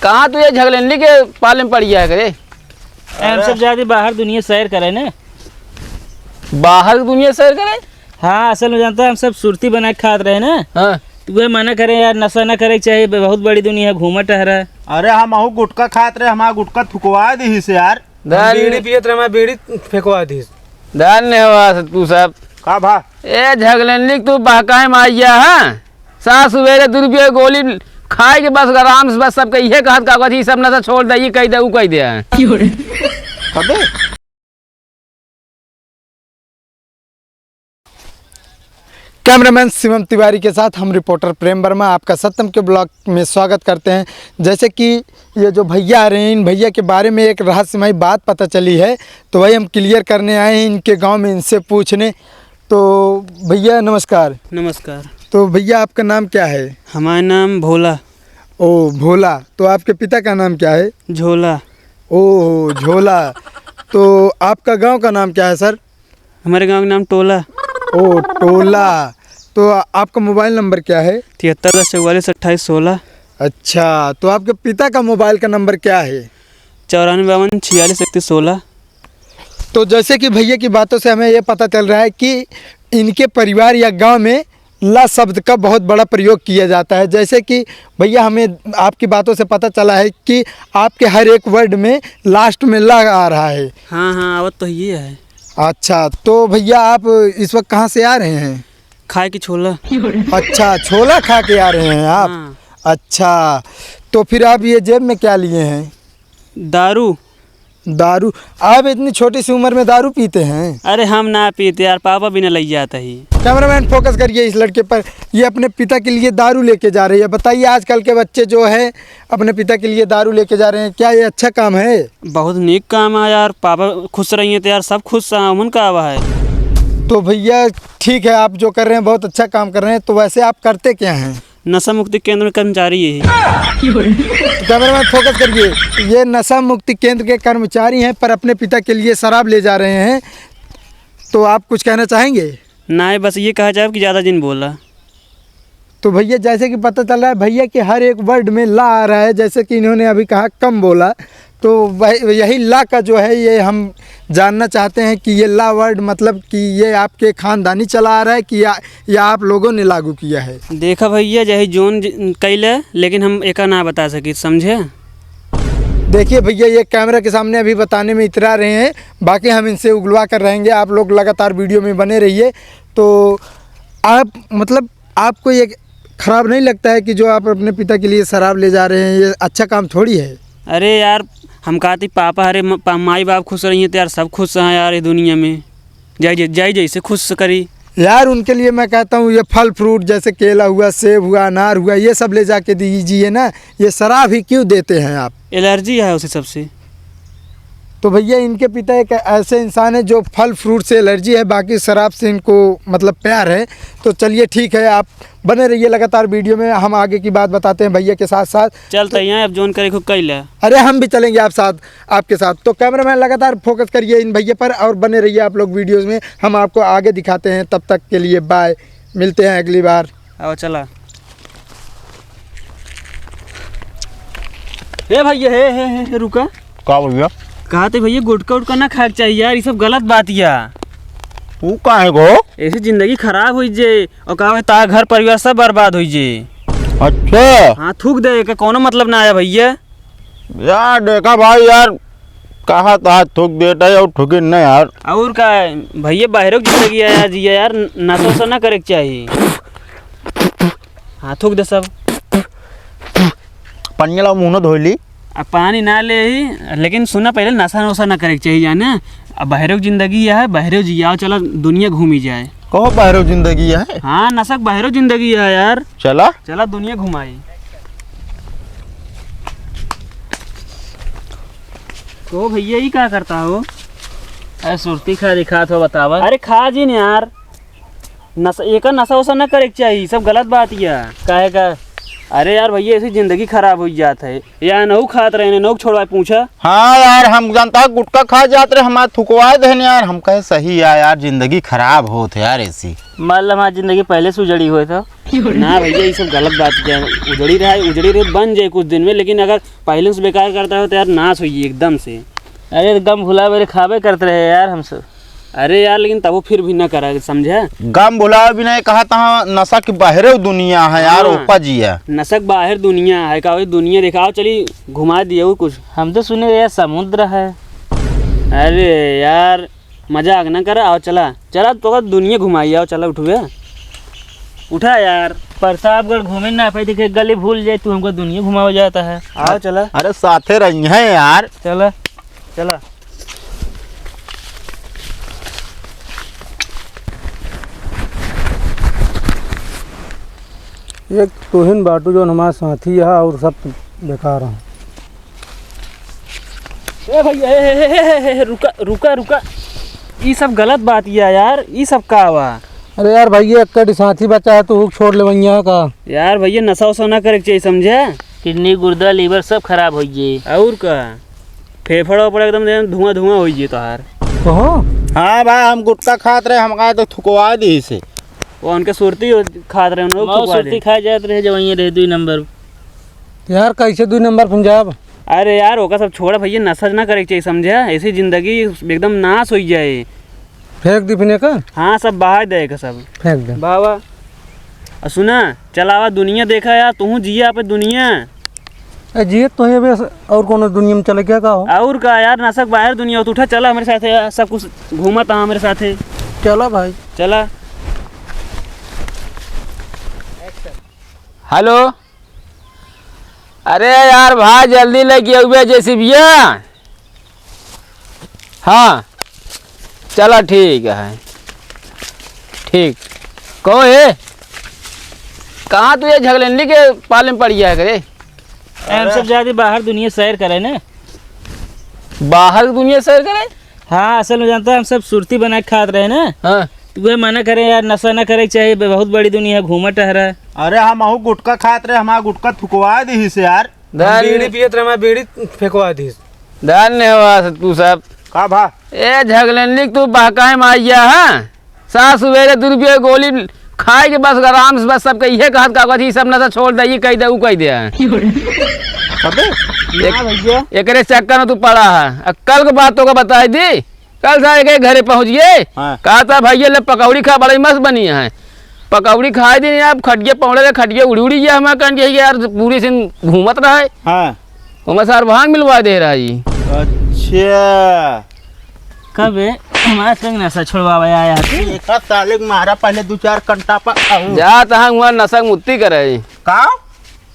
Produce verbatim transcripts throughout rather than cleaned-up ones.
कहाँ तू ये झगलेंडी के पाले में पड़ गया है करे? अरे हम सब जाते बाहर दुनिया सैर करे ना। बाहर की दुनिया सैर करे? हाँ, असल में जानता है, हम सब सुरती बना के खात रहे ना। हाँ। तो वह मना करे यार, नशा ना करे के चाही, बहुत बड़ी दुनिया है, घूमा टहरा। अरे हम अहू गुटखा खात रहे, हमारा गुटखा थुकवा दी से यार। दान बीड़ी पियत रहे, हमारा बीड़ी फेंकवा दी। धन्यवाद तू सब। का भा? ए झगलेंडी, तू बहकाए में आ गया है। सात सुबेरे दू रुपया गोली खाए के बस आराम से, बस सबके इहे कहत का कहत, "ई सब नशा छोड़ दे, ई कह दे, ऊ कह दे।" अबे। कैमरामैन शिवम तिवारी के साथ हम रिपोर्टर प्रेम वर्मा आपका सत्यम के ब्लॉग में स्वागत करते हैं। जैसे कि ये जो भैया आ रहे हैं, इन भैया के बारे में एक रहस्यमय बात पता चली है, तो वही हम क्लियर करने आए हैं इनके गांव में, इनसे पूछने। तो भैया नमस्कार। नमस्कार। तो भैया आपका नाम क्या है? हमारा नाम भोला। ओ भोला, तो आपके पिता का नाम क्या है? झोला। ओ झोला। तो आपका गांव का नाम क्या है सर? हमारे गांव का नाम टोला। ओ टोला। तो आपका मोबाइल नंबर क्या है? तिहत्तर दस चौवालीस अट्ठाईस सोलह। अच्छा, तो आपके पिता का मोबाइल का नंबर क्या है? चौरानवे बावन छियालीस इकतीस सोलह। तो जैसे कि भैया की बातों से हमें ये पता चल रहा है कि इनके परिवार या गांव में ला शब्द का बहुत बड़ा प्रयोग किया जाता है। जैसे कि भैया, हमें आपकी बातों से पता चला है कि आपके हर एक वर्ड में लास्ट में ला आ रहा है। हाँ, हाँ, आवत तो ये है। अच्छा, तो भैया, आप इस वक्त कहाँ से आ रहे हैं? खाए की छोला। अच्छा, छोला खा के आ रहे हैं आप? हाँ। अच्छा, तो फिर आप ये जेब में क्या लिए हैं? दारू। दारू? आप इतनी छोटी सी उम्र में दारू पीते हैं? अरे हम ना पीते यार, पापा भी ना लई जाता ही। कैमरामैन, फोकस करिए इस लड़के पर, ये अपने पिता के लिए दारू लेके जा रही है। बताइए, आजकल के बच्चे जो है, अपने पिता के लिए दारू लेके जा रहे हैं, क्या ये अच्छा काम है? बहुत नीक काम है यार, पापा खुश रहिए तो यार सब खुश हैं, उमन का आवा है। तो भैया, ठीक है, आप जो कर रहे हैं बहुत अच्छा काम कर रहे हैं। तो वैसे आप करते क्या हैं? नशा मुक्ति केंद्र में कर्मचारी है। तो कैमरामैन, फोकस करिए, ये नशा मुक्ति केंद्र के कर्मचारी हैं, पर अपने पिता के लिए शराब ले जा रहे हैं। तो आप कुछ कहना चाहेंगे? नहीं, बस ये कहा जाए कि ज़्यादा जिन बोला। तो भैया, जैसे कि पता चल रहा है, भैया के हर एक वर्ड में ला आ रहा है, जैसे कि इन्होंने अभी कहा कम बोला, तो वह, यही ला का जो है, ये हम जानना चाहते हैं कि ये ला वर्ड, मतलब कि ये आपके खानदानी चला आ रहा है कि या, या आप लोगों ने लागू किया है? देखा भैया, यही जोन ज-, कैले, लेकिन हम एका ना बता सकी, समझे? देखिए भैया, ये कैमरा के सामने अभी बताने में इतरा रहे हैं, बाकी हम इनसे उगलवा कर रहेंगे। आप लोग लगातार वीडियो में बने रहिए। तो आप, मतलब, आपको ये खराब नहीं लगता है कि जो आप अपने पिता के लिए शराब ले जा रहे हैं, ये अच्छा काम थोड़ी है? अरे यार, हम कहती पापा, अरे म-, पा-, माई बाप खुश रहिए तो यार सब खुश हैं यार ये दुनिया में। जाई, जाई, जाई जैसे खुश करी। यार, उनके लिए मैं कहता हूँ, ये फल फ्रूट जैसे केला हुआ, सेब हुआ, अनार हुआ, ये सब ले जाके दीजिए ना। ये शराब ही क्यों देते हैं आप? एलर्जी है उसे सबसे। तो भैया, इनके पिता एक ऐसे इंसान है जो फल फ्रूट से एलर्जी है, बाकी शराब से इनको, मतलब, प्यार है। तो चलिए, ठीक है, आप बने रहिए लगातार वीडियो में, हम आगे की बात बताते हैं भैया के साथ साथ। चलते हैं, अब जोन करे को कैला। अरे, हम भी चलेंगे आप साथ, आपके साथ। तो कैमरामैन, लगातार फोकस करिए इन भैया पर और बने रहिए आप लोग वीडियोज़ में, हम आपको आगे दिखाते हैं। तब तक के लिए बाय, मिलते हैं अगली बार। आओ चला। ए भैया, हे, हे, हे, हे, रुका। का भैया? कहा थे भैया, गुटखा उटखा ना खाए के चाहिए यार, ये सब गलत बात या। तू काहे को? ऐसी जिंदगी खराब हुई जे, और कहा ता घर परिवार सब बर्बाद हुई जे। अच्छा। हाँ, थूक दे, का कोनो मतलब ना आया भैया। यार देखा भाई यार, कहा तो हाथ थूक देता है और थूके न यार। और का है, भैया बाहरों की जिंदगी है यार, जिया यार, नशा वशा ना करे के चाहिए। हाँ, थूक दे सब। पनिया ला मुँह न धोई ली। अब पानी ना ले ही, लेकिन सुना पहले, नशा वशा ना करे के चाहिए जाने। अब बाहरों की जिंदगी है, बाहरों जियाओ, चला दुनिया घूमी जाए। कहो बाहरों जिंदगी है? हाँ, नशा के बाहरों जिंदगी है यार। चला। चला दुनिया घुमाई। तो भैया, ई का करता हो? अरे सुरती खा दिखात हो, बतावा। अरे खा जिन यार, नशा, एकर नशा वशा ना करे के चाही, सब गलत बात या। काहे का? अरे यार भइया, ऐसी जिंदगी खराब होइ जात है। या नहु खात रहे, नहु छोड़वाए, पूछा। हाँ यार, हम जानता गुटखा खा जात रहे, हमार थुकवाए देहन यार। हम कहे सही है यार, जिंदगी खराब होत है यार ऐसी। मतलब हमार जिंदगी पहले से उजड़ी होत है। ना भइया, ये सब गलत बात है। उजड़ी रहा है, उजड़ी रहे बन जाए कुछ दिन में, लेकिन अगर पहले से बेकार करता हो तो यार नाश होइए एकदम से। अरे तो गम भुला मेरे खाबे करते रहे यार हम सब। अरे यार, लेकिन तबो फिर भी ना करा, समझा? गम भुलावे भी नहीं कहा, तहाँ नशा की बहरे दुनिया है यार, हाँ। ओका जिया। नशा के बाहर दुनिया है का? वही दुनिया देखाओ, चली घुमा दिए वो कुछ। हम तो सुने यार समुद्र है। अरे यार, मजाक ना कर, आओ चला, चला तो दुनिया घुमाई, आओ चला, उठबे, उठा यार। प्रतापगढ़ घूमे ना पाई, देखे गली भूल जाए, तू हमको दुनिया घुमावा जाता है। आओ चला। अरे साथे रही है यार। चला। चला। एक तोहिन बाटू जौन हमार साथी है और सब बेकार हैं। ए भइया, ए, ए, रुका, रुका, रुका। ई सब गलत बात या यार, ई सब का हुआ? अरे यार भइया, एक कड़ी साथी बचा है, तू हुक छोड़ ले भइया का। यार भइया, नशा वशा ना करे के चाहिए, समझे? किडनी, गुर्दा, लीवर सब खराब होइ जाई। और का? फेफड़ा ओफड़ा एकदम धुआं धुआं होइ जाई तोहार। कहो? हाँ भाई, हम गुटखा खात रहे, हम कहा तो थुकवा दी इसे। वो उनके सुरती हो-, खात रहे, उन लोग मौत थुकवा सुरती दे। खाए जात रहे, जब वहीं रहे दुई नंबर। यार, कैसे दुई नंबर पंजाब? अरे यार, ओका सब छोड़ा भइया, नशा ना करे के चाहिए, समझा? ऐसी जिंदगी एकदम नाश होइ जाए। फेंक दी फिने का? हाँ, सब बहाय दे का सब। फेंक दे। बाबा, आ सुना, चलावा दुनिया देखा यार, तू जिया पे दुनिया। ए, जियत तो है बे, और कोनो दुनिया में चले क्या का हो? और का यार, नशा के बाहर दुनिया हो, तू उठा, चला हमरे साथे यार, सब कुछ घूमत है हमरे साथे। चला भाई। चला। हेलो, अरे यार भाई, जल्दी लेके अउबे जेसीबिया। हाँ, चला ठीक है, ठीक। कहो हे, कहाँ तू ये झगलेंडी के पाले में पड़ गया है करे? हम सब जाती बाहर दुनिया सैर करे ना। बाहर दुनिया सैर करे? हाँ, असल में जानता है, हम सब सुरती बना के खात रहे ना। हाँ। तो वह मना करे यार, नशा ना करे के चाहिए, बहुत बड़ी दुनिया है, घूमा टहरा। अरे हम अहू गुटखा खात रहे, हमार गुटखा थुकवा दी से यार। हम धन्य- बीड़ी पियत रहे, हमार बीड़ी फेंकवा दी। धन्यवाद तू सब। का भा? ए झगलेंडी, तू बहकाए में आइया, हाँ? सात सुबेरे दू रुपया गोली खाए के बस आराम से, बस सबके इहे कहत का कहत, "ई सब नशा छोड़ दे, ई कह दे, ऊ कह दे।" अबे, एक-, ना भैया। एकरे चक्कर में तू पड़ा है। अब कल के बात तोका बताई दी, कल सारे के घरे पहुँच गए। हाँ। कहा था, "भैया ले पकौड़ी खा, बड़ी मस्त बनी है।" पकौड़ी खाए दिन यार, खटिया पौड़े ले, खटिया उड़ी उड़ी गया हमारे कान के यार, पूरी सिन घूमत रहा है। हाँ। ओमे सार भांग मिलवा दे रहा जी। अच्छा। कबे हमारे संग नशा छोड़वावे आया है तू? एक साले के मारा पहले दो चार कंटा पर आऊं। जा तहां हुआ नशा मुक्ति करे। का?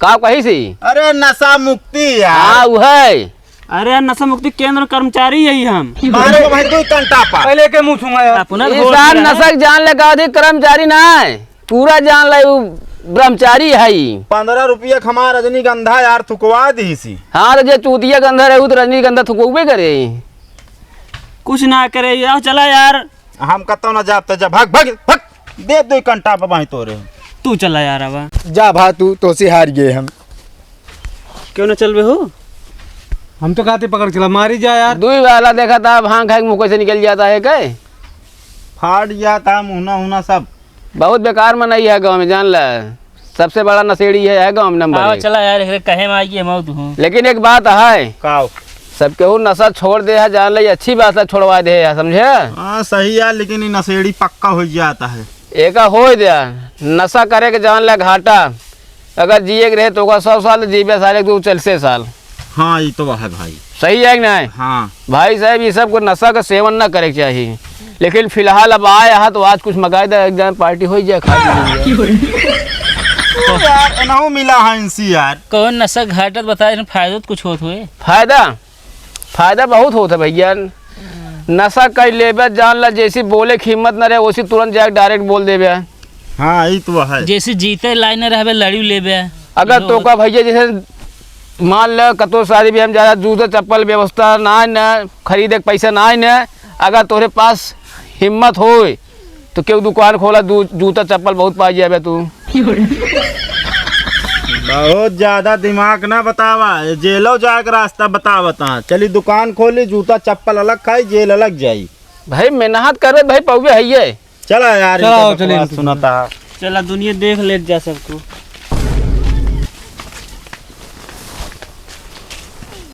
का कही सी? अरे नशा मुक्ति यार। हाँ, उहै। अरे यार, नशा मुक्ति केंद्र कर्मचारी है हम। मारे को भाई दो कंटा पर। पहले के मुंह छुआ यार। अपना ई घोट सार रहा है। नशा के जान ले का अधिक कर्मचारी ना है। पूरा जान ले, उ ब्रह्मचारी है ई। पन्द्रह रुपया के हमार रजनीगंधा यार थुकवा दी सी। हाँ, तो जे चूतिया गंधा रहे, उ तो रजनीगंधा थुकउबे करे। कुछ ना करे, आओ चला यार। हम कतौ ना जाब, त जा, भाग, भाग, भाग। दे दो कंटा पे बाई तोरे। तू चला यार, अब। जा भा तू, तो से हार गए हम। क्यों ना चलबे हो? हम तो कहते पकड़ चला, मारी जा यार। दुई वाला देखा था, भांग खाए के मुंह से निकल जाता है, कहे? फाट जाता मुहना उहना सब। बहुत बेकार मनई है गाँव में, जान ला। सबसे बड़ा नशेड़ी है, है गाँव में नंबर आवा एक। चला यार, एकरे कहे में आइए मौत हूँ। लेकिन एक बात है, का? सब केहू नशा छोड़ दे है, जान ले, अच्छी बात है, छोड़वा दे है, समझे? हाँ, सही है, लेकिन ई नशेड़ी पक्का हो जाता है। एका हो दे, नशा करे के जान ले घाटा। अगर जिए के रहे तो ओका सौ साल, जीबे साले तू चालीसे साल। हाँ, ई तो है भाई। सही है कि नहीं? हाँ। भाई साहब, ये सब को नशा का सेवन ना करे के चाहिए। लेकिन फिलहाल अब आए हा तो आज कुछ मंगाए दे, एक दिन पार्टी हो जाए, खा पी लीजिए। यार, एनहु मिला है इनसी यार। कौन नशा घाटत बताए, इसमें फायदा तो कुछ होत हुए? फायदा? फायदा बहुत होत है भैया। नशा कर लेबे, जान ला, जैसी बोले की हिम्मत न रहे, वैसी तुरंत जाके direct बोल देबे। हाँ, ई तो है। जैसे जीते लायक न रहबे, लड़ी लेबे। अगर इहो तोका भैया, जैसे मान ले, कतो सारी भी हम ज्यादा जूता चप्पल व्यवस्था ना है, ना खरीदे के पैसा ना है ना, अगर तोरे पास हिम्मत होए, तो केहू दुकान खोला, दू-, जूता चप्पल बहुत पाई जाबे तू। बहुत ज्यादा दिमाग ना बतावा, जेलो जाए के रास्ता बतावत हाँ। चली दुकान खोली, जूता चप्पल अलग खाई, जेल अलग जाई। भाई मेहनत करे भाई, पौवे है ये। चला यार, चला, इनका चलिए। बकवास सुनता। चला दुनिया देख लेत जा सबको।